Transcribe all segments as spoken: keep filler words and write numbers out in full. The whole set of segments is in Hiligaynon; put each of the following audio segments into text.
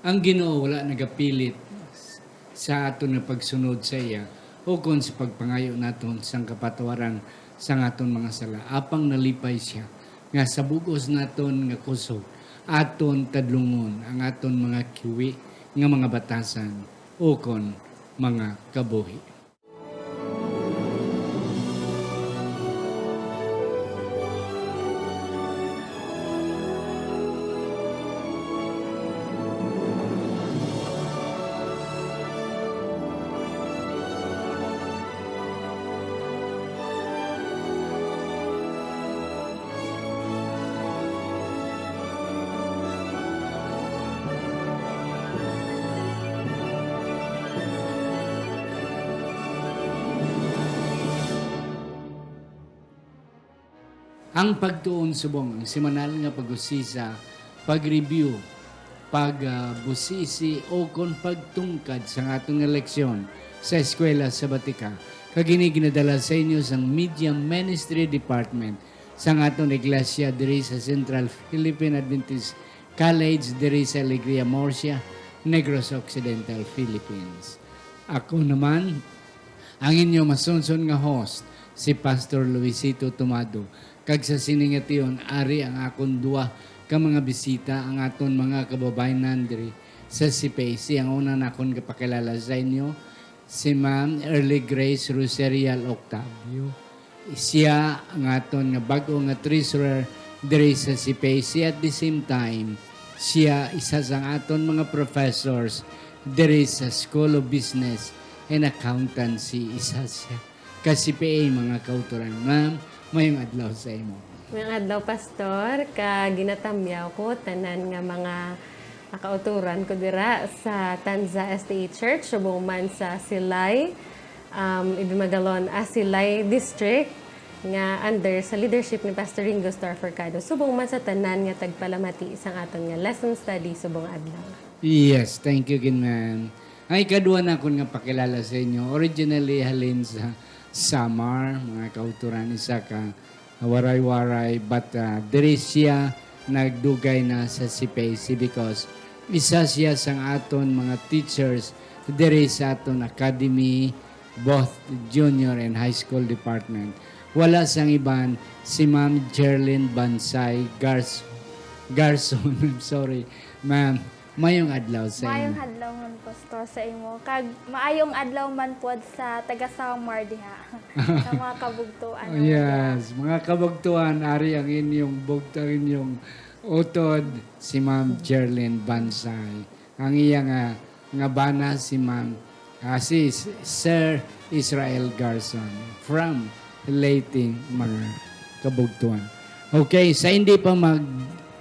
Ang Ginoo wala nagapilit sa aton nga pagsunod sa iya, ukon sa pagpangayo naton sang kapatawaran sang aton mga sala, apang nalipay sia nga sa bug-os naton nga kusog aton tadlungon ang aton mga kiwi nga mga batasan ukon mga kabuhi. Ang pagtuon subong ang semanal nga pag-usisa, pag-review, pagbusisi, o kon pagtungkad sa aton nga leksyon sa Eskwela Sabatika, kag ini ginadala sa inyo sang Media Ministry Department sang aton iglesia diri sa Central Philippine Adventist College diri sa Alegria, Murcia, Negros Occidental, Philippines. Ako naman, ang inyo masunson nga host, si Pastor Luisito Tomado. Kag sa sini nga tion, ari ang akon duha ka mga bisita, ang aton mga kababaynan diri sa C P A C. Ang una nakon gapakilala sa inyo, si Ma'am Early Grace Roserial Octavio. Siya ang aton nga bag-o nga treasurer diri sa C P A C. At the same time, siya isa sang aton mga professors diri sa School of Business and Accountancy. Isa siya ka C P A, mga kautoran. Ma'am, mayong adlaw sa imo. Mayong adlaw, Pastor, ka ginatamyaw ko tanan nga mga kautoran ko dira sa Tanza S D A Church, subong man sa Silay, um, Ibimagalon, ah, Silay District, nga under sa leadership ni Pastor Ringo Starr Forcado, subong man sa tanan nga tagpalamati sang aton nga lesson study subong adlaw. Yes, thank you gid, ma'am. Ang ikadua nakon nga pakilala sa inyo, originally halin sa Samar, mga kautoran, isa ka Waray-Waray, but, ah, diri siya nagdugay na sa C P A C because isa siya sang aton mga teachers diri sa aton academy, both junior and high school department. Wala sang iban, si Ma'am Jerlyn Bansay Gars-, Garson. I'm sorry, ma'am. Mayong adlaw sa Mayong inyo. Adlaw man, Pastor, sa imo. Kag maayong adlaw man pod sa taga Samar diha. Sa mga kabugtuan naman diha. Yes, mga kabugtuan, ari ang inyong bugto, ang inyong utod, si Ma'am Jerlyn Bansay. Ang iya nga, nga bana si Ma'am, ah, si S-, Sir Israel Garson from Leyte, mga kabugtuan. Okay, sa hindi pa mag-,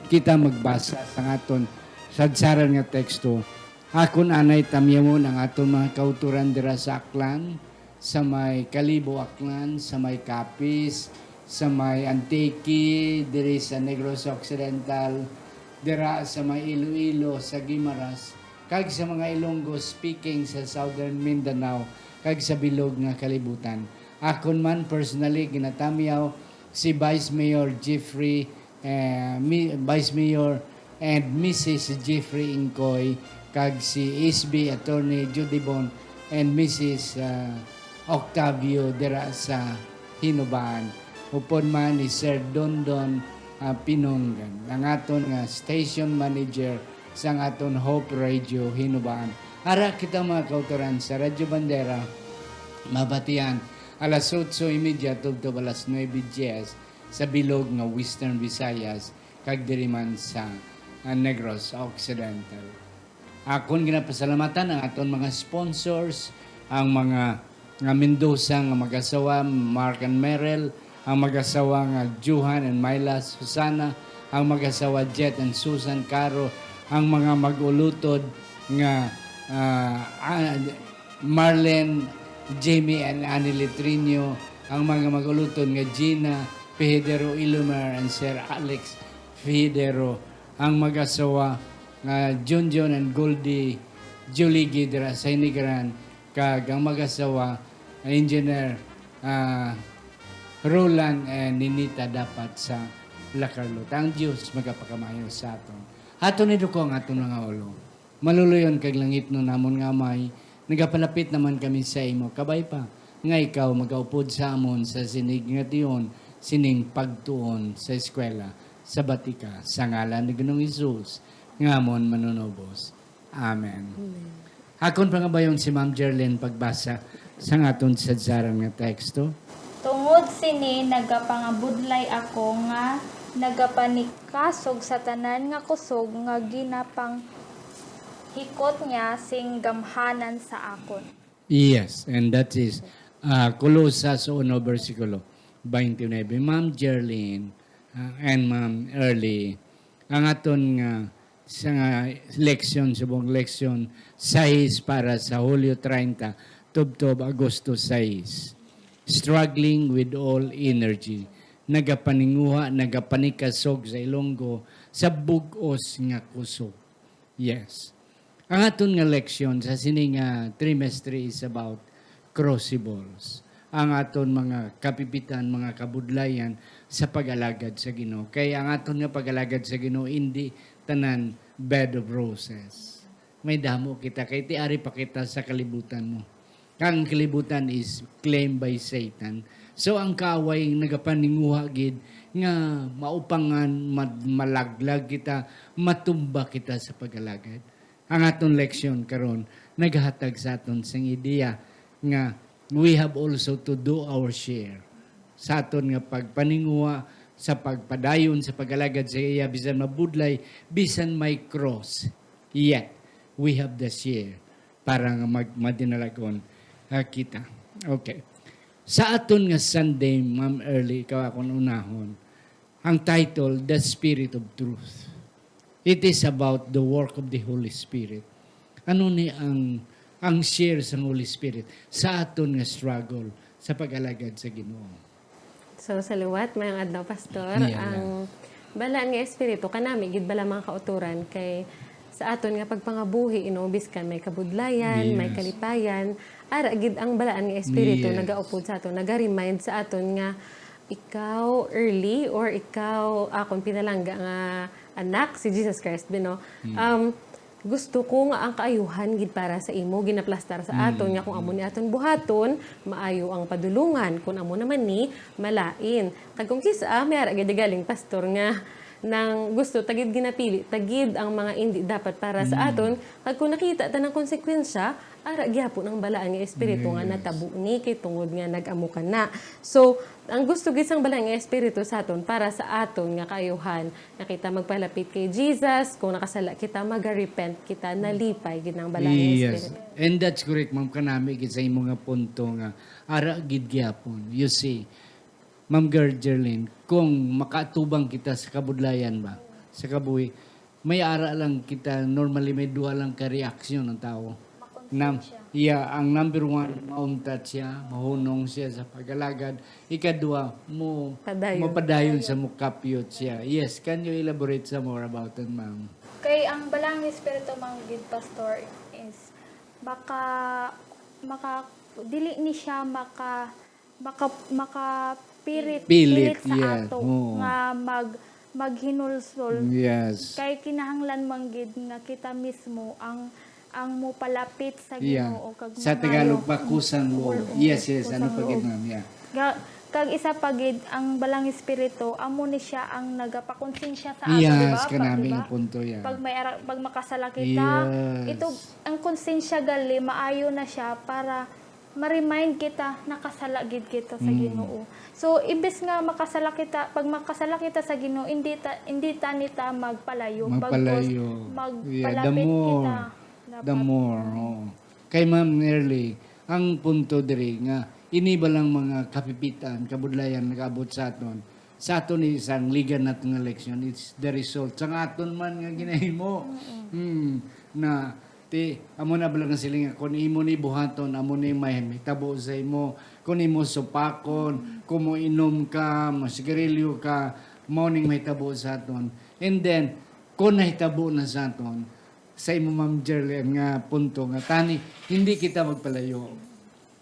kita magbasa sa aton sadsaran nga teksto, akon anay tamyawon ang aton mga kautoran dira sa Aklan, sa may Kalibo, Aklan, sa may Capiz, sa may Antique, diri sa Negros Occidental, dira sa may Iloilo, sa Guimaras, kag sa mga Ilonggo speaking sa Southern Mindanao kag sa bilog nga kalibutan. Akon man personally ginatamyaw si Vice Mayor Jeffrey, eh, Mi-, Vice Mayor and Missus Jeffrey Incoy, kag si S B Attorney Judibon and Missus, ah, Octavio dira sa Hinubaan. Upod man ni Sir Dondon, ah, Pinonggan, ang aton nga station manager sang aton Hope Radio Hinubaan. Ara kita, mga kautoran, sa Radyo Bandera, mabatian alas otso y media tubtob alas nuebe dies sa bilog nga Western Visayas kag diri man sa, ah, Negros Occidental. Akon ginapasalamatan ang aton mga sponsors, ang mga nga Mendoza nga mag-asawa, Mark and Meryl, ang mag-asawa nga Johan and Myla Susana, ang mag-asawa Jet and Susan Caro, ang mga mag-ulutod nga, ah, ah, Marlene, Jamie and Annie Litrino, ang mga mag-ulutod nga Gina, Pehidero Ilumar and Sir Alex Pehidero, ang mag-asawa nga Junjun and Goldie Juligi dira sa Hinigaran, kag ang mag-asawa nga Engineer, ah, Roland and Ninita Dapat sa La Carlota. Ang Dios magapakamayo sa aton. Aton iduko ang aton mga ulo. Maluluyon kag langitnon namon nga Amay, nagapalapit naman kami sa imo. Kabay pa nga ikaw magaupod sa amon sa sinig nga tion sining pagtuon sa eskwela sa batika, sa ngalan ni Ginoong Jesus nga amon Manunubos. Amen. Amen. Akon pangabayon si Ma'am Jerlyn pagbasa sang aton sadsaran nga teksto. Tungod sini nagapangabudlay ako nga nagapanikasog sa tanan nga kusog nga ginapanghikot niya sing gamhanan sa akon. Yes, and that is, ah, Colosas uno, bersikulo twenty-nine. Ma'am Jerlyn, ah, and Ma'am Early, ang aton nga sa nga leksyon, subong leksyon sais para sa Hulyo treinta, tubtob Agosto sais. Struggling with all energy. Nagapaninguha, nagapanikasog sa Ilonggo sa bug-os nga kusog. Yes. Ang aton nga leksyon sa sini nga trimestre is about crucibles. Ang aton mga kapipitan, mga kabudlayan sa pag-alagad sa Ginoo. Kay ang aton nga pag-alagad sa Ginoo, indi tanan bed of roses. May damo kita, kay ti ari pa kita sa kalibutan mo. Kang kalibutan is claimed by Satan. So, ang kaaway nagapaninguha gid nga maupangan, mad-, malaglag kita, matumba kita sa pag-alagad. Ang aton leksyon karon nagahatag sa aton sing ideya nga we have also to do our share sa aton nga pagpaninguha sa pagpadayon sa pag-alagad sa iya, bisan mabudlay, bisan may cross. Yet, we have the share para nga mag-, madinalagon, ah, kita. Okay. Sa aton nga Sunday, Ma'am Early, ikaw akong unahon, ang title, The Spirit of Truth. It is about the work of the Holy Spirit. Ano ni ang, ang share sang Holy Spirit sa aton nga struggle sa pag-alagad sa Ginoo? So, sa liwat, mayong adlaw, Pastor. Mayong adlaw. Ang balaan nga espiritu, kanami gid bala mga kautoran, kay sa aton nga pagpangabuhi, you know, biskan may kabudlayan, may Yes. kalipayan, ara gid ang balaan nga espiritu Yes. nagaupod sa aton, naga-remind sa aton nga ikaw, Early, or ikaw, akon pinalangga nga anak, si Jesus Christ, bino. Mm. Um, gusto ko nga ang kaayuhan gid para sa imo ginaplastar sa aton, Mm, nga kung amo mm. ni aton buhaton, maayo ang padulungan, kung amo naman ni, malain. Kag kung kis-a, may ara gid galing, Pastor, nga nang gusto ta gid ginapili ta gid ang mga indi dapat para sa Mm. aton, kag kung nakita ta ng konsekwensya, ara gyapon ang balaan nga espiritu nga Yes. natabo ni kay tungod nga nag-amo ka na. So, ang gusto gid sang balaan nga espiritu sa aton para sa aton nga kaayuhan, nga kita magpalapit kay Jesus, kung nakasala kita, magarepent kita, nalipay gid ang balaan nga Yes. espiritu. And that's correct, ma'am, kanami gid sa imo nga punto nga ara gid gyapon. You see, Ma'am Gergerlin, kung makaatubang kita sa kabudlayan ba, sa kabuhi, may ara lang kita, normally may duha lang ka reaksyon ang tao. Makonsensya. Nam-, yeah, ang number one, mauntat siya, mahunong siya sa pag-alagad. Ikadua, mo, Padayon. mapadayon sa mukapyot siya. Yes, can you elaborate some more about that, ma'am? Kay ang balang espiritu, ma'am, gid, Pastor, is maka, maka, dili ni siya maka, maka, makapirit, Pilit, pilit sa yeah. ato Oo. nga mag, maghinulsol. Yes. Kay kinahanglan man gid nga kita mismo ang, ang mopalapit sa Yeah. Ginoo kag Sa Tagalog mangayo. pa, kusang loob. Oo, Yes, yes. Ano kusang pa gid, loob. ma'am? Yeah. Ga-, kag isa pa gid, ang balang espiritu, amo ni siya ang nagapakonsensya sa ato, Yes, di ba? Pag, kanami di ba? ang punto yan. Pag may ara-, pag makasala kita, Yes. ito, ang konsensya gali, maayo na siya para ma-remind kita, nakasala gid kita sa Mm. Ginoo. So, imbes nga makasala kita, pag makasala kita sa Ginoo, hindi ta, hindi ta nita magpalayo, Magpalayo. bagkos magpalapit Yeah, the more, kita. the Dapat. more, oo. Kay Ma'am Nerly, ang punto diri nga, ini ba lang mga kapipitan, kabudlayan nag-abot sa aton? Sa aton ni isang liga naton nga leksyon, it's the result sa aton man nga ginahimo. Mm-mm. Hmm, na, ti, amo na bala nga siling nga, kung imo ni buhaton, amo ni may hitabo sa imo. Kung imo supakon, Mm. kung mo inom ka, mo sigarilyo ka, mao ning mahitabo sa aton. And then, kung nahitabo na sa aton, sa imo, Ma'am Jerlyn, nga punto nga tani, hindi kita magpalayo.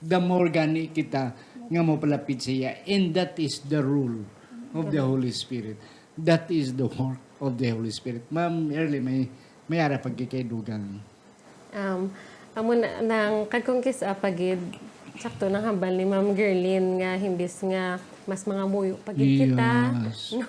The more gani kita nga mopalapit sa iya. And that is the rule of the Holy Spirit. That is the work of the Holy Spirit. Ma'am Early, may May ara pagkikaidugang. Um, amo na, nang kagkong kis-a pa gid, sakto nang hambal ni Ma'am Gerlin nga himbis nga mas mga muyo pa gid kita, Yes. no?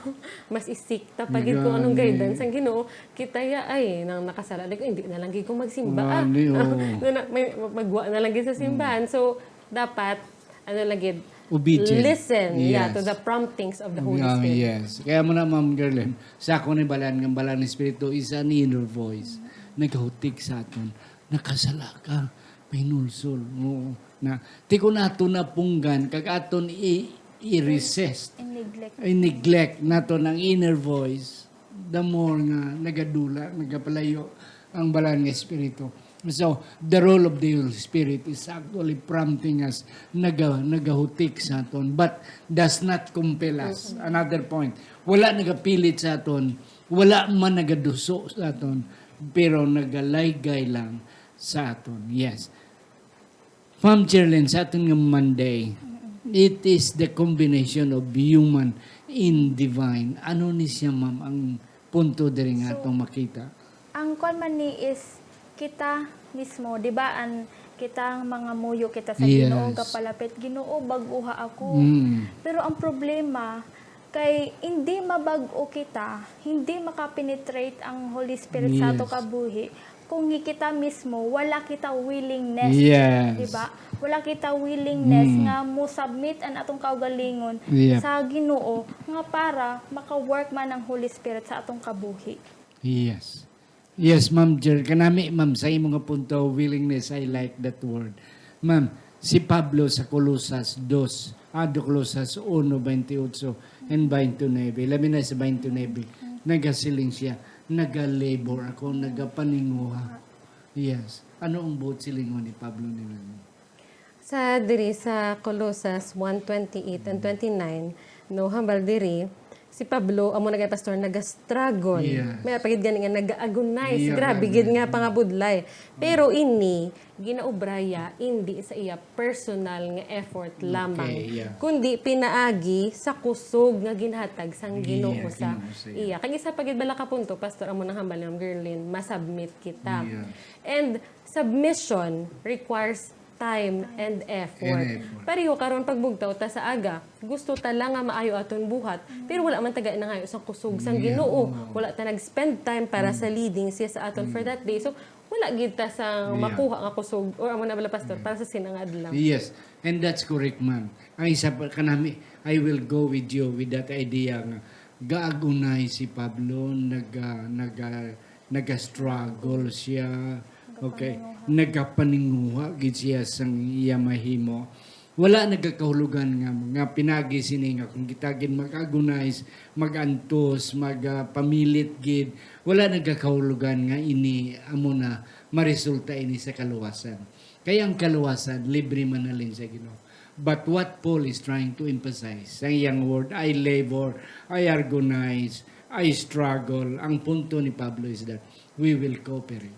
Mas isik ta pa gid kung anong Gani. guidance ang Ginoo. Kita ya ay nang nakasala, like, hindi na lang gid ko magsimba. Ah. Gani, oo. Na, na, may, magwa na lang gid sa simbahan. So, dapat, ano lang gid, Obedient. listen, yeah, to Yes. the promptings of the Holy Yeah, Spirit. Yes. Kaya mo na, Ma'am Gerlin, sa ako ni balan, ng balan ng Espiritu is an inner voice. Naghutik sa aton, nakasala ka, mahinulsol. Oo. Na, ti ko nato napunggan, kag aton i- i-resist. I neglect. I neglect nato ng inner voice, the more nga nagadula, nagapalayo ang balan nga Espiritu. So, the role of the Holy Spirit is actually prompting us, naga, nagahutik sa aton, but does not compel us. Another point, wala nagapilit sa aton, wala man nagaduso sa aton, pero nagalaygay lang sa aton. Yes. Ma'am Cherlyn, sa aton nga Monday, it is the combination of human and divine. Ano ni siya, ma'am, ang punto diri nga So, atong makita? Ang kwan man ni is kita mismo, di ba, an kita ang mga muyo kita sa Yes. Ginoo, gapalapit, "Ginoo, bag-uha ako." Mm. Pero ang problema kay hindi mabag-o kita, hindi makapenetrate ang Holy Spirit sa ato Yes. kabuhi kung hi-, kita mismo wala kita willingness, Yes. di ba? Wala kita willingness Mm. nga mo submit an atong kaugalingon Yeah. sa Ginoo nga para maka-work man ang Holy Spirit sa atong kabuhi. Yes. Yes, Ma'am Jer. Kanami, ma'am, sa imo nga punto, willingness, I like that word. Ma'am, si Pablo sa Colosas dos, ah, do Colosas uno, veintiocho and veintinueve, labi na sa veintinueve, nagasiling siya, "Naga-labor ako, nagapaninguha." Yes. Ano ang buot silingon ni Pablo nila? Sa diri sa Colosas one twenty-eight and twenty-nine, no, hambal diri, si Pablo, amo na gani, Pastor, naga-struggle. Yes. May pagid gani nga nag-agonize. Iya, Grabe grabe. Gid nga pangabudlay. Pero ini, ginaobraya, hindi sa iya personal nga effort lamang, yeah. kundi pinaagi sa kusog nga ginhatag sang Ginoo Iya, sa Ginoo sa iya. iya. Kag isa pa gid bala ka punto, Pastor, amo nang hambal ni Ma'am Gerlin, masubmit kita. Iya. And submission requires time and effort. And effort. Pareho karon pagbugtaw ta sa aga. Gusto ta lang nga maayo aton buhat, pero wala man ta gani nangayo sang kusog sang Yeah, Ginoo. oo. Wala ta nag-spend time para sa leading siya sa aton for that day. So, wala gid ta sang Yeah. makuha nga kusog or amo na bala, Pastor, para sa sina nga adlaw. Yes, and that's correct, ma'am. Ang isa pa kanami, I will go with you with that idea nga gaagunay si Pablo, naga, naga, naga-struggle siya. Okay, nagapaninguha gid siya sang iya mahimo. Wala nagakahulugan nga, nga pinagi sini nga kung kita gid mag-agonize, mag-antos, mag, ah, pamilit gid, wala nagakahulugan nga ini amo na maresulta ini sa kaluwasan. Kay ang kaluwasan, libre man halin sa Ginoo. But what Paul is trying to emphasize, sa iyang word, "I labor, I agonize, I struggle." Ang punto ni Pablo is that we will cooperate.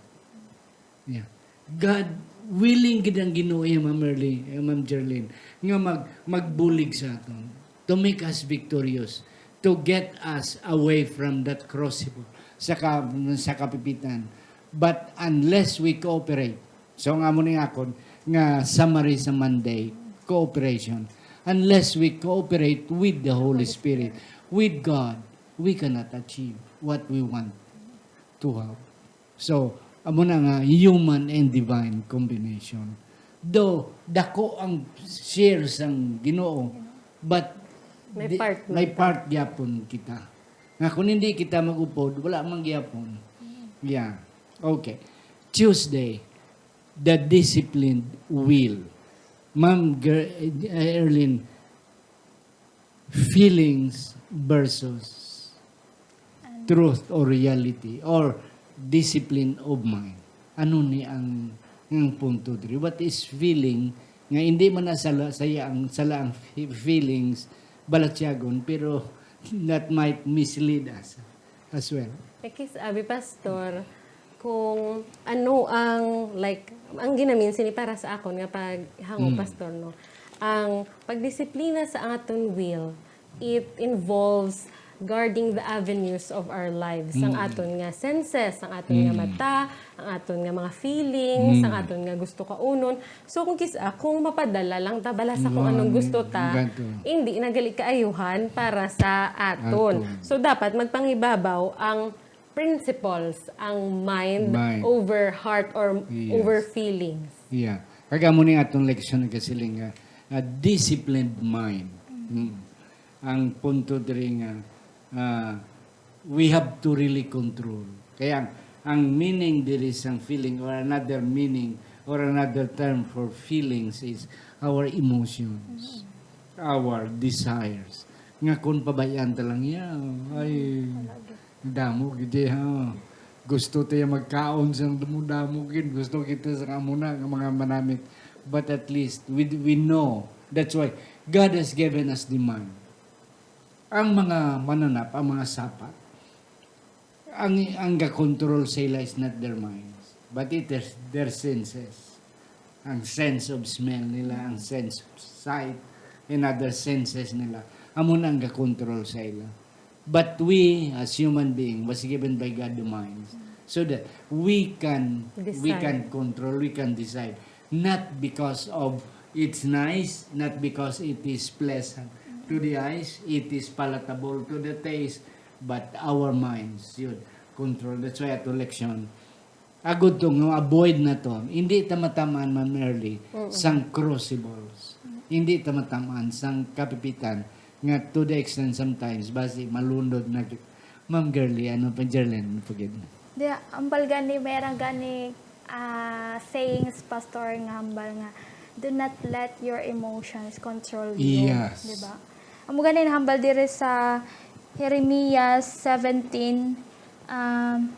Yeah. God, willing gid ang Ginoo, eh, Ma'am Merly, eh, Ma'am Jerlyn, nga mag, magbulig sa aton, to make us victorious, to get us away from that crucible sa, ka, sa kapipitan. But unless we cooperate, so nga mo ning akon nga summary sa Monday, cooperation. Unless we cooperate with the Holy Spirit, with God, we cannot achieve what we want to have. So, amo na nga human and divine combination. Though dako ang share sang Ginoo, but May di- part man may ta. Part gyapon kita. Nga kung hindi kita mag-upod, wala man gyapon. Yeah. Okay. Tuesday, the disciplined will. Ma'am Ger- uh, Erlyn, feelings versus truth or reality or discipline of mind. Ano ni ang, ang punto diri? What is feeling nga hindi man na sala, saya ang, sala ang fe- feelings, balatyagon, pero that might mislead us as well. Ekis abi, Pastor, kung ano ang, like, ang ginamin sini para sa akon nga paghangop, Mm. Pastor, no? Ang pagdisiplina sa aton will, it involves guarding the avenues of our lives, ang Mm. aton nga senses, ang aton nga Mm. mata, ang aton nga mga feelings, ang Mm. aton nga gusto kaunon. So, kung kis-, ah, kung mapadala lang ta bala sa kung Nga, anong gusto ta, ganito. Hindi na gali kaayuhan para sa aton. Aton. So, dapat magpangibabaw ang principles, ang mind Mind. over heart or Yes. over feelings. Yeah. Kag amo ni atong leksyon nagasiling nga, a disciplined mind. Mm. Ang punto diri nga, ah, we have to really control. Kaya ang, ang meaning diri sang feeling or another meaning or another term for feelings is our emotions, our desires. Nga kung pabayaan ta lang, yeah, ay, damo gid, ha. Gusto tayo magkaon sang damo-damo gid. Gusto kita sa amo na nga mga manamit. But at least, we, we know. That's why God has given us the mind. Ang mga mananap, ang mga sapa, ang, ang ga-control sa ila is not their minds, but it is their senses. Ang sense of smell nila, ang sense of sight, and other senses nila. Amo na ang ga-control sa ila. But we, as human being, was given by God the minds so that we can, we Decide. can control, we can decide. Not because of it's nice, not because it is pleasant to the eyes, it is palatable to the taste, but our minds should control. That's why ato leksyon, agud to nga avoid na to. Hindi ta matamaan, Ma'am Merly, Mm-mm. sang crucibles. Hindi ta matamaan sang kapipitan nga to the extent sometimes, basi malunod na gid. Ma'am Girly, ano pa, Jerlyn, ano pa gid? Di, ambal gani, meron gani, ah, sayings, Pastor, nga hambal nga, "Do not let your emotions control you." Yes. Di ba? Amo gani nahambal diri sa Jeremias seventeen, um,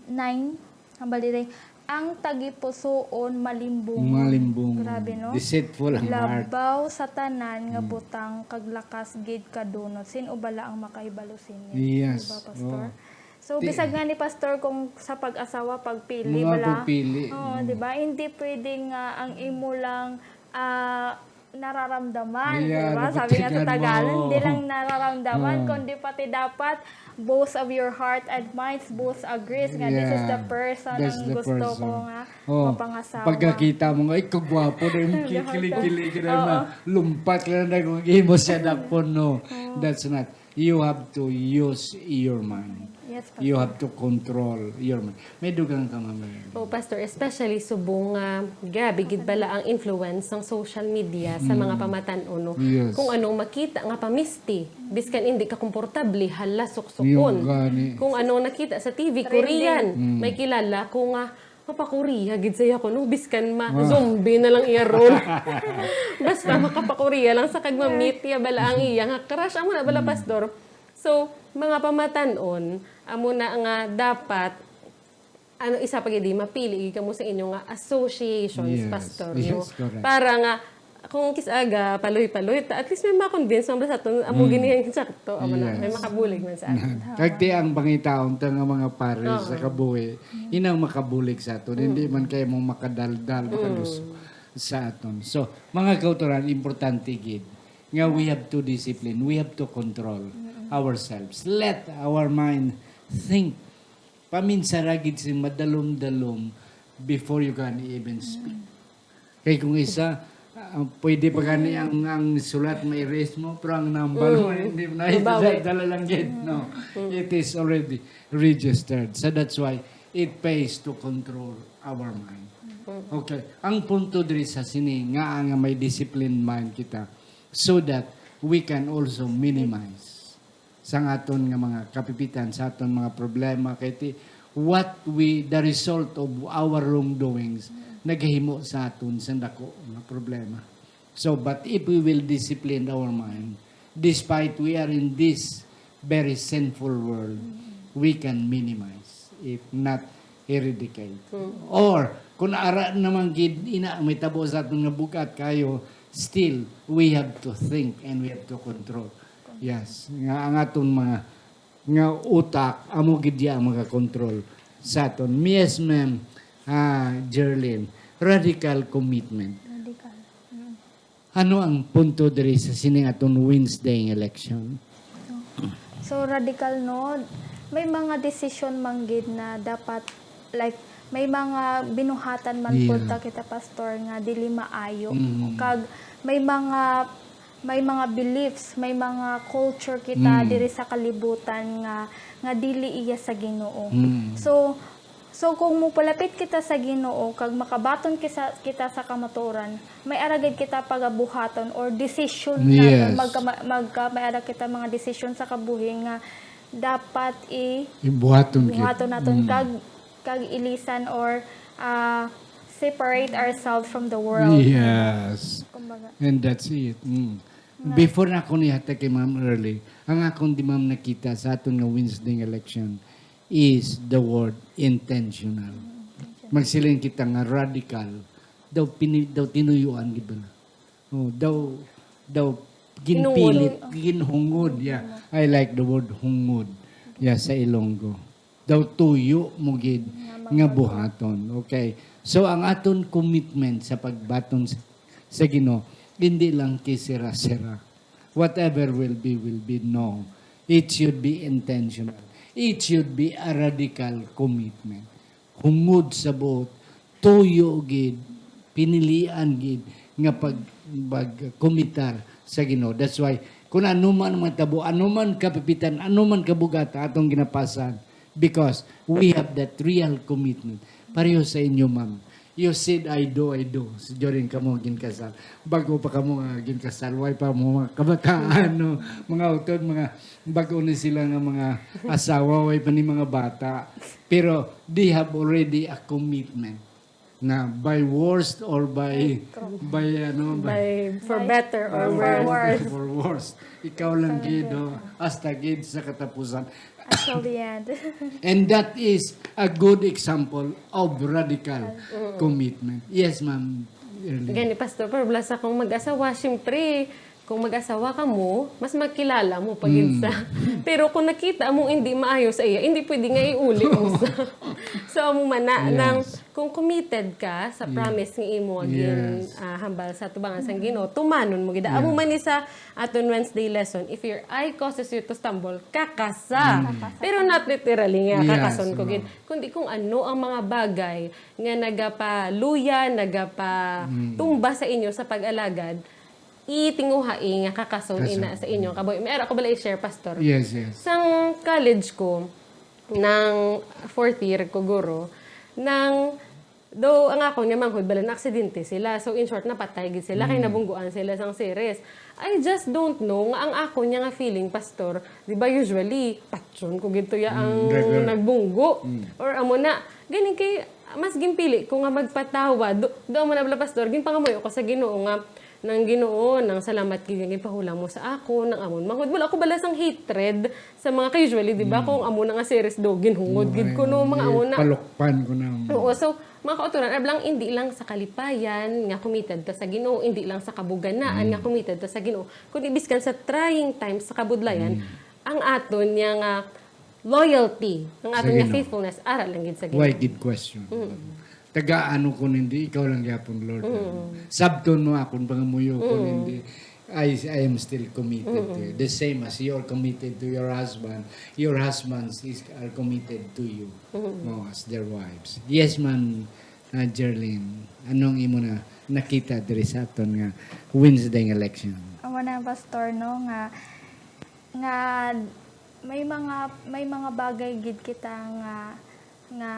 nine, hambal diri, "Ang tagipusoon malimbungon." Malimbungon. Grabe, no? Deceitful ang heart. "Labaw sa tanan nga Mm. butang kag lakas gid kadunot. Sin-o bala ang makahibalo sini?" Yes. Di ba, Pastor? Oo. So, Ti- bisag nga ni Pastor kung sa pag-asawa, pagpili, Mga bala. pagpili. Oo, Mm. di ba? Hindi pwede nga ang imo lang, ah, nararamdaman, Yeah, di ba? Sabi nga sa napagtingan Tagalog, mo. hindi lang nararamdaman, Oo. kundi pati dapat both of your heart and minds both agrees nga this is the Yeah. person That's ang the gusto ko person. nga Oh, mapangasawa. Pagkakita mo nga, "Ay, kagwapo na yung Gwapo. kikilig-kilig ka na Oo. ma-, lumpat ka na nag-imo siya dakpon," no? Oo. That's not. You have to use your mind. Yes, You Pastor. have to control your mind. May dugang ka, Ma'am Mary. Oh, Pastor, especially subong nga grabe gid bala ang influence sang social media sa Mm. mga pamatan-on, no? Yes. Kung anong makita nga pamisti, biskan hindi ka komportable, hala, suksukon. Yung gani. Kung anong nakita sa T V, Trending. Korean, Mm. may kilala ko nga, mapa-Korea gid siya ko, no? Biskan ma-, Ah. zombie na lang iya role. Basta makapa-Korea lang sa kag ma-meet niya bala ang iya nga crush. Amo na bala, Mm. Pastor. So, mga pamatan-on, amo na nga dapat, ano, isa pa gid, mapili gid kamo sa inyo nga associations, Yes. Pastor, no? Yes, correct. Para nga, kung kis-a ga paloy-paloy ta, at least may ma-convince man bala sa aton, amo Mm. gid ang sakto, amo na, may Yes. makabulig man sa aton. Kag ti ang pangitaon ta nga mga pares sa Oo. kabuhi, Mm. inang makabulig sa aton, hindi Mm. man kay mo makadaldal, Mm. makaluso sa aton. So, mga kautoran, importante gid nga we have to discipline, we have to control Mm. ourselves. Let our mind think. Paminsara gid sing madalom-dalom before you can even speak. Mm. Kay kung isa, ah, pwede pa gani ang, ang sulat ma-erase mo, pero ang number mo, Mm. hindi mo na Mabawi. Dala lang gid, no? Mm. It is already registered. So that's why it pays to control our mind. Mm. Okay. Ang punto diri sa sini, nga, nga may disciplined mind kita, so that we can also minimize sang aton nga mga kapipitan, sa aton mga problema, kay ti, what we, the result of our wrongdoings, Mm. nagahimo sa aton sang dako nga problema. So, but if we will discipline our mind, despite we are in this very sinful world, Mm. we can minimize, if not eradicate. Mm. Or, kung ara naman gid, ina, may tabo sa aton nga bug-at kayo, still, we have to think and we have to control. Yes, nga ang aton mga, nga utak, amo gid ya ang makakontrol sa aton. Yes, ma'am, ah, Jerlyn, radical commitment. Radical. Mm. Ano ang punto diri sa sining aton Wednesday nga leksyon? So, radical, no? May mga desisyon man gid na dapat, like, may mga binuhatan man pud Yeah. ta kita, Pastor, nga dili maayo. Mm. Kag may mga, may mga beliefs, may mga culture kita Mm. diri sa kalibutan nga, nga dili iya sa Ginoo. Mm. So, so kung mupalapit kita sa Ginoo kag makabaton kisa-, kita sa kamatuoran, may ara gid kita pagabuhaton or desisyon naton. Yes. Magka-, magka-, may ara kita mga desisyon sa kabuhi nga dapat i-, Ibuhaton gid. buhaton naton Mm. kag, kag ilisan or, ah, separate ourselves from the world. Yes. Kumbaga. And that's it. Mm. Nga. Before na ako nihatag kay Ma'am Early, ang akong di, Ma'am, nakita sa aton nga Wednesday nga leksyon is the word intentional. Mm, intentional. Magsiling kita nga radical, daw pini-, daw tinuyuan gid bala. Oh, daw, daw ginpilit, Hinungod. ginhungod, yeah. Mm. I like the word hungod, yeah, sa Ilonggo. Daw tuyo mo gid Nga nga mga buhaton. Okay. So, ang aton commitment sa pagbaton sa, sa Ginoo, hindi lang kisira-sira. Whatever will be, will be. No. It should be intentional. It should be a radical commitment. Hungod sa buot, tuyo gid, pinilian gid nga pag, pagkumitar sa Ginoo. That's why, kung ano man ang matabo, ano man kapipitan, ano man kabugata atong ginapasan, because we have that real commitment. Pareho sa inyo, ma'am. You said, "I do, I do," s-, during kamo ginkasal. Bago pa kamo nga ginkasal, way pa mo mga kabataan, no? Mga utod, mga bago ni sila nga mga asawa, way pa ni mga bata. Pero they have already a commitment na by worst or by, Ay, true. by, ano, by By, for By better or for worse. worse. For worse. Ikaw lang Ikaw lang gid, gid. oh. Hasta gid sa katapusan. Until the end. And that is a good example of radical Mm. commitment. Yes, Ma'am Erlyn. Gani, Pastor, pero bala sa akong mag-asawa, siyempre, kung mag-asawa ka mo, mas magkilala mo pa gid Mm. sa. Pero kung nakita mo hindi maayo sa iya, hindi pwede nga iuli mo sa. So, amo man na, Yes. nang kung committed ka sa Yeah. promise nga imo gin, Yes. ah, hambal sa tubangan sang Ginoo, tumanon mo gid. Amo Yeah. man ni sa aton Wednesday lesson, "If your eye causes you to stumble, kakasa." Mm. Pero not literally nga, Yes, kakason ko ma'am. gid. Kundi kung ano ang mga bagay nga nagapaluya, nagapatumba Mm. sa inyo sa pag-alagad, itinguhai nga kakason Kason. ina sa inyong kabuhi. May ara ko bala i-share, Pastor? Yes, yes. Sang college ko, nang fourth year ko, guro, nang, though ang akon nga manghod bala, naaksidente sila. So, in short, napatay gid sila, kay Mm. nabungguan sila sang series. I just don't know nga ang akon nga feeling, Pastor, di ba, usually, patyon ko gid to ya ang Mm, regular. nagbunggo. Mm. Or amo na, gani kay, mas ginpili ko nga magpatawad. Do, do amo na bala, Pastor, ginpangamuyo ko sa Ginoo nga, nang Ginoo, nang salamat gid nga ginpahulam mo sa akon, nang amon manghod. Wala ko bala sang hatred sa mga, kay usually, di ba, Mm. kung amo na nga series do, ginhungod gid ko, no, mga amo na. Palukpan ko na. Oo, so, mga kauturan, ablang, hindi lang sa kalipayan nga committed ta sa Ginoo, hindi lang sa kabuganaan Mm. nga committed ta sa Ginoo, kundi biskan sa trying times sa kabudlayan, Mm. ang aton niya nga loyalty, ang Sa aton nga Ginoo. faithfulness, ara lang gid sa Ginoo. Why gid question? Mm. Tagaan mo ko nindi, ikaw lang gyapon, Lord. Mm. Sabton mo akon pangamuyo ko Mm. nindi. I, I am still committed to you. Mm. The same as you're committed to your husband, your husbands is, are committed to you, Mm. no, as their wives. Yes, Ma'am, uh, Jerlyn, anong imo na nakita diri sa aton nga Wednesday nga leksyon? Amo na, Pastor, no, nga, nga may mga, may mga bagay gid kita nga, nga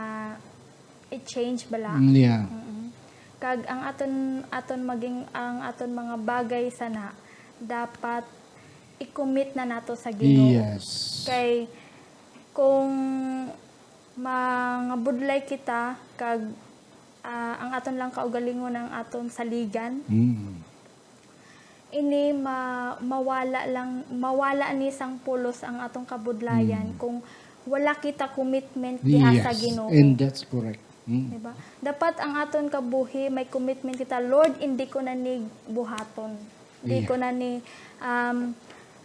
i-change bala. Mm, yeah. Mm-mm. Kag ang aton, aton maging, ang aton mga bagay sana dapat i-commit na nato sa Ginoo. Yes. Kay kung mangabudlay kita kag, ah, ang aton lang kaugalingon ang aton saligan, Mm. ini ma-, mawala lang, mawala ni sang pulos ang atong kabudlayan Mm. kung wala kita commitment diha sa Yes, Ginoo. and that's correct. Mm. Diba? Dapat ang aton kabuhi may commitment kita, "Lord, hindi ko na ni buhaton. Hindi Yeah. ko na ni, um,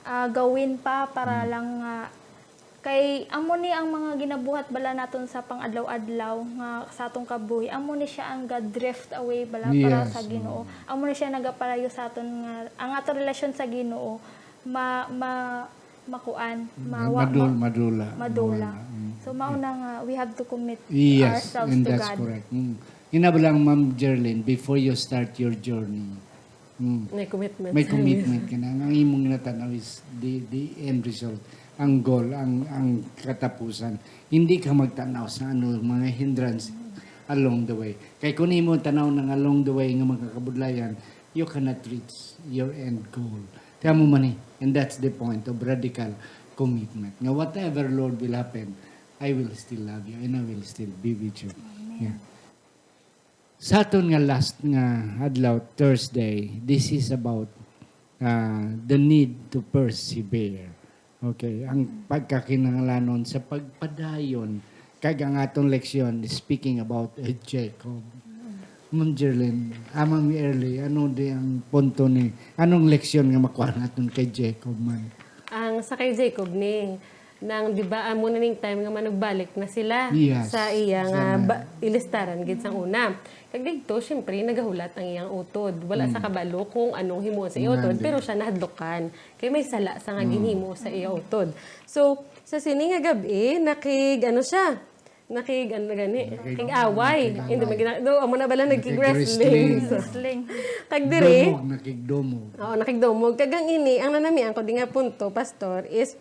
ah, gawin pa para Mm. lang nga," kay amo ni ang mga ginabuhat bala naton sa pang-adlaw-adlaw nga sa atong kabuhi. Amo ni siya ang ga-drift away bala para Yes, sa Ginoo. mm. Amo ni siya nagapalayo sa aton nga, ang atong relasyon sa Ginoo ma-, ma-, makuan, Ma- madul- madula. madula. Mawala. Mm. So, mao na nga, we have to commit Yes, ourselves and to that's God. Correct. Mm. Ina ba lang, Ma'am Jerlyn, before you start your journey, mm, May commitment. may commitment ka na. Ang imong natanaw is the, the end result, ang goal, ang, ang katapusan. Hindi ka magtanaw sa ano, mga hindrance along the way. Kay kung imo tanaw nang along the way nga mga kabudlayan, you cannot reach your end goal. Kaya mo man eh, and that's the point of radical commitment. Nga whatever, Lord, will happen, I will still love you and I will still be with you. Yeah. Sa aton nga last nga adlaw, Thursday, this is about uh, the need to persevere. Okay, ang pagkakinahanglanon sa pagpadayon. Kag ang aton leksyon, speaking about uh, Jacob. Ma'am Jerlyn, Amang Early, ano di ang punto ni, anong leksyon nga makuha naton kay Jacob man? Ang sa kay Jacob ni, nang di ba, amo na ning time nga manugbalik na sila Yes. sa iya nga Sa- ba, ilistaran gid sang una. Kag didto, syempre, nagahulat ang iyang utod. Wala sa kabalo kung anong himuon sa iya utod, Nandi. Pero siya nahadlukan. Kay may sala sa nga ginhimo sa iya utod. So, sa sini nga gab-i, nakig, ano siya? Nakig, ano gani? Nakig- Kig away. nakig-away. Hindi, magina- do, amo na bala nagkig-wrestling. Nakig-wrestling. Wrestling. Kag diri, Dumog, nakigdumog. Oo, nakigdumog. Kag ang ini, ang nanamian ko di nga punto, Pastor, is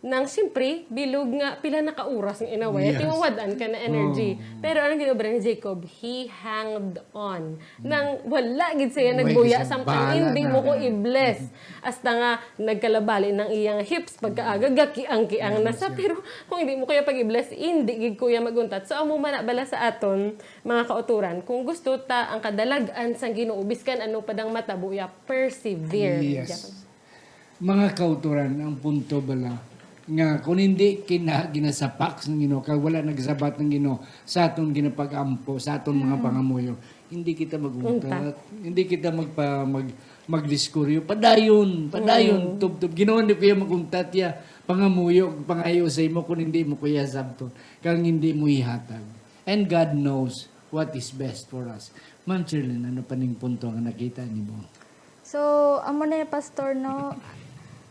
nang siyempre, bilog nga pila na ka oras nga inaway, Yes. tiwawad-an ka na energy. Oh. Pero anong ginobra ni Jacob? He hanged on. Nang wala gid siya Wala nagbuya gid siya samtang bahala hindi na. mo ko i-bless. Hasta nga nagkalabali ng iyang hips, pagkaaga, gakiang-kiang na sa. Pero kung hindi mo kuya pag-i-bless, hindi gid kuya maguntat. So, amo man na bala sa aton, mga kauturan. Kung gusto ta ang kadalag-an sang Ginoo, biskan ano pa dang matabo, ya, persevere. Yes. Mga kauturan, ang punto bala nga kung hindi kina, ginasapak sang Ginoo, kag wala nagsabat ng Ginoo sa aton ginapag-ampo, sa aton mga pangamuyo, hindi kita maguntat, hindi kita magpa, mag, magdiskuryo. Padayon, padayon, tubtob. Ginoo, hindi kuya maguntat ya pangamuyo, pangayo sa imo kung hindi mo kuya sabton, kang hindi mo ihatag. And God knows what is best for us. Ma'am Cherlyn, ano pa ning punto nga nakita nimo? So, amo na yung, Pastor, no?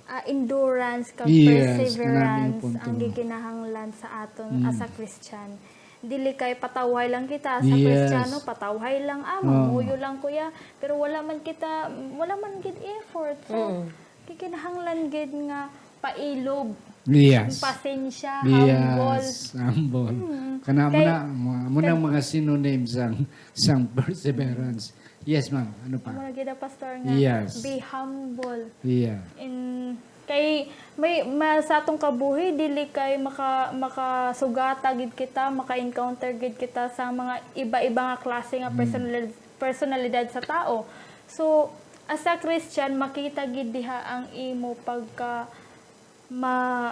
Ah, endurance kag Yes, perseverance punto. Ang gikinahanglan sa aton Mm. as a Christian. Dili kay patawhay lang kita as a Yes. Kristiyano, patawhay lang, ah, Oo. mamuyo lang, kuya. Pero wala man kita, wala man gid effort. So, Mm. gikinahanglan gid nga pailob, Yes. pasensya, humble. Yes, humble. Mm. Kana mo Kay- na, mo, mo na kay- mga synonym sang, sang perseverance. Yes, ma'am. Ano pa? Amo na gid, Pastor, nga Yes. be humble. Yeah. In, kay may ma, sa atong kabuhi, dili kay maka, makasugata gid kita, maka-encounter gid kita sa mga iba-iba nga klase nga personalid, personalidad sa tao. So, as a Christian, makita gid diha ang imo pagka ma,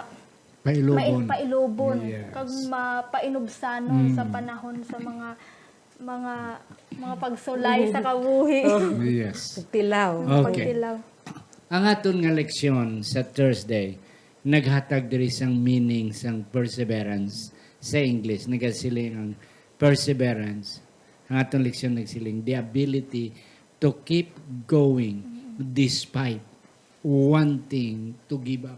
Pailubon. Mai-, pailubon, Yes. kag mapainubsanon Mm. sa panahon sa mga, mga, mga pagsulay sa kabuhi. Yes. Tilaw. Okay. Pagtilaw. Ang aton nga leksyon sa Thursday, naghatag diri sang meaning sang perseverance sa English. Nagasiling ang perseverance. Ang aton leksyon nagsiling, the ability to keep going despite wanting to give up.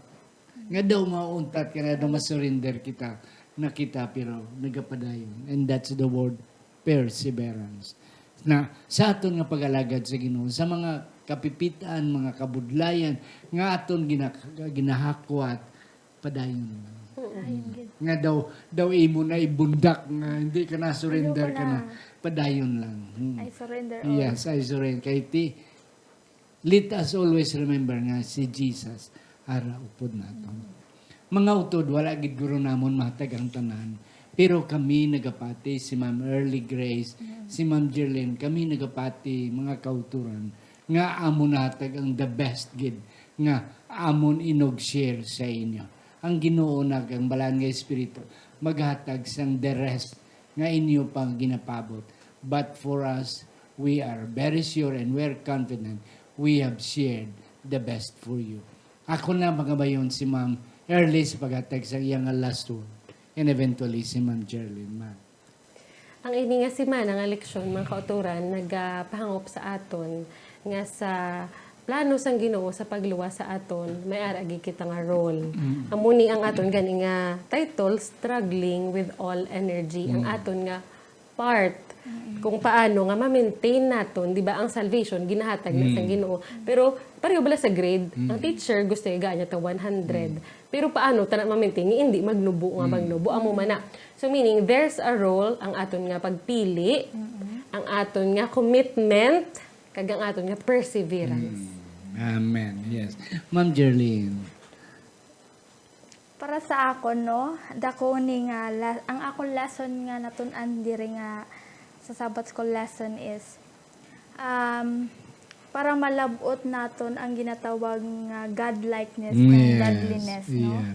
Nga daw mauntat ka, nga daw masurrender kita, na kita, pero nagapadayon. And that's the word perseverance. Na sa aton nga pag-alagad sa Ginoo, sa mga kapipitan, mga kabudlayan nga aton gina, ginahakwat, padayon lang. Ayun, gid. Nga daw, daw imo na ibundak nga hindi ka na surrender Ayoko ka na. Na. Padayon lang. Hmm. I surrender all. Yes, I surrender. Kay ti, let us always remember nga si Jesus ara upod naton. Mga utod, wala gid guro namon mahatag ang tanan. Pero kami nagapati, si Ma'am Early Grace, si Ma'am Jerlyn, kami nagapati, mga kauturan, nga amon nahatag ang the best gid nga amon inog-share sa inyo. Ang Ginoo nag ang Balaan nga Espiritu maghatag sang the rest nga inyo pang ginapabot. But for us, we are very sure and we're confident we have shared the best for you. Ako na magabayon si Ma'am Early sa paghatag sa iya nga last word. And eventually, si Ma'am Jerlyn, ma'am. Ang ini nga semana nga leksyon, mga kauturan, nagapahangop sa aton nga sa plano sang Ginoo sa pagluwas sa aton, may ara gid kita nga role. Mm. Amo ni ang aton gani nga title, Struggling with All Energy. Ang Mm. aton nga part, Mm. kung paano nga ma-maintain naton, di ba, ang salvation, ginahatag na sang Mm. Ginoo. Pero pareho bala sa grade, Mm. ang teacher gusto niya gaan niya ta one hundred. Mm. Pero paano ta na ma-maintain nga hindi magnubo nga Mm. magnubo? Amo man na. So, meaning, there's a role ang aton nga pagpili, Mm. ang aton nga commitment, kag ang aton nga perseverance. Mm. Amen. Yes. Ma'am Jerlyn. Para sa akon, no, dako ni nga la-, ang akon lesson nga natun-an diri nga sa Sabbath School lesson is, um, para malab-ot naton ang ginatawag nga godlikeness kag Yes. godliness, no? Yeah.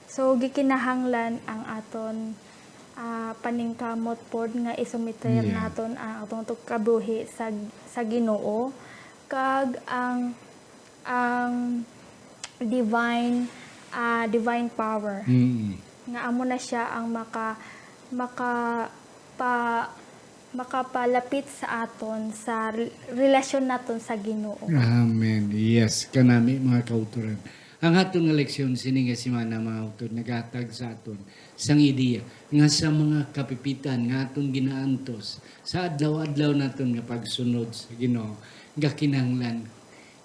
So, gikinahanglan ang aton, ah, paningkamot pod nga isumiter Yeah. naton ang aton kabuhi sa, sa Ginoo, kag ang, ang divine, ah, divine power. Mm. Nga amo na siya ang maka-, maka-, pa-, makapalapit sa aton sa re-, relasyon naton sa Ginoo. Amen. Yes, kanami, mga kauturan. Ang aton nga leksyon sini nga semana, mga utod, naghatag sa aton sang ideya nga sa mga kapipitan nga aton ginaantos sa adlaw-adlaw naton nga pagsunod sa Ginoo, nga kinahanglan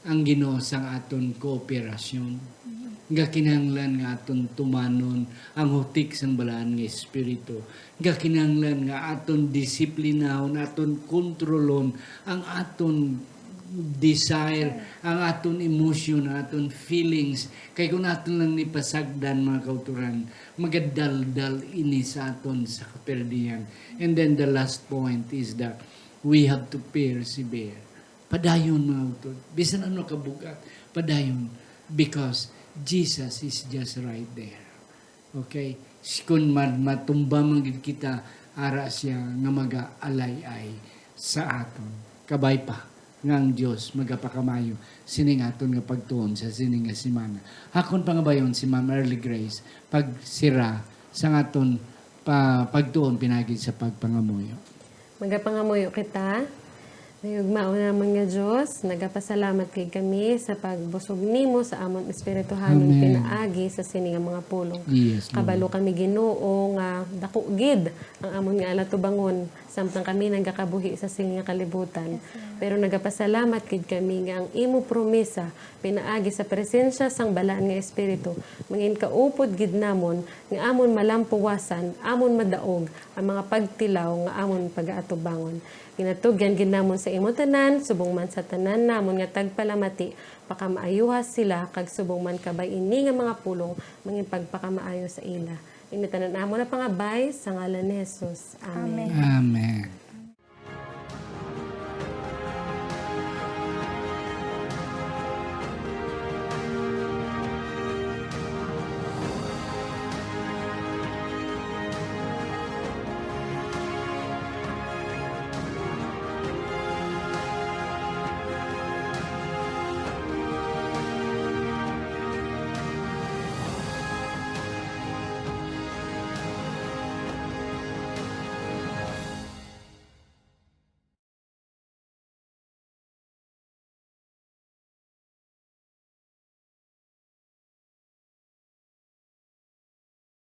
ang Ginoo sang aton kooperasyon, nga kinahanglan nga aton tumanon ang hutik sang Balaan nga Espiritu, nga kinahanglan nga aton disiplinahon, aton kontrolon ang aton desire, ang aton emotion, ang aton feelings. Kay kung aton lang ni pasagdan, mga kauturan, magadaldal ini sa aton sa kaperdian. And then the last point is that we have to persevere. Padayon, mga utod. Bisan ano kabug-at, padayon. Because Jesus is just right there. Okay? S-, kun ma-, matumba man gid kita, ara siya nga magaalay-ay sa aton. Kabay pa nga ang Dios magapakamaayo sining aton nga pagtuon sa sini nga semana. Akon pangabayon si Ma'am Early Grace, pagsira sa aton pa-, pagtuon pinagi sa pagpangamuyo. Magapangamuyo kita. Mahigugmaon namon nga Dios, nagapasalamat gid kami sa pagbusog nimo sa amon espirituhanon Amen. pinaagi sa sini nga mga pulong. Yes, Lord. Kabalo kami, Ginoo, nga dako gid ang amon nga alatubangon, samtang kami nagakabuhi sa sini nga kalibutan. Yes, Lord. Pero nagapasalamat gid kami nga ang imo promesa pinaagi sa presensya sang Balaan nga Espiritu, mangin kaupod gid namon nga amon malampuwasan, amon madaog ang mga pagtilaw nga amon pagaatubangon. Ginatugyan gid namon sa imo tanan, subong man sa tanan namon nga tagpalamati, pakamaayuha sila, kag subong man kabay ini nga mga pulong, mangin pagpakamaayo sa ila. Ini tanan amon napangabay sa ngalan ni Jesus. Amen. Amen. Amen.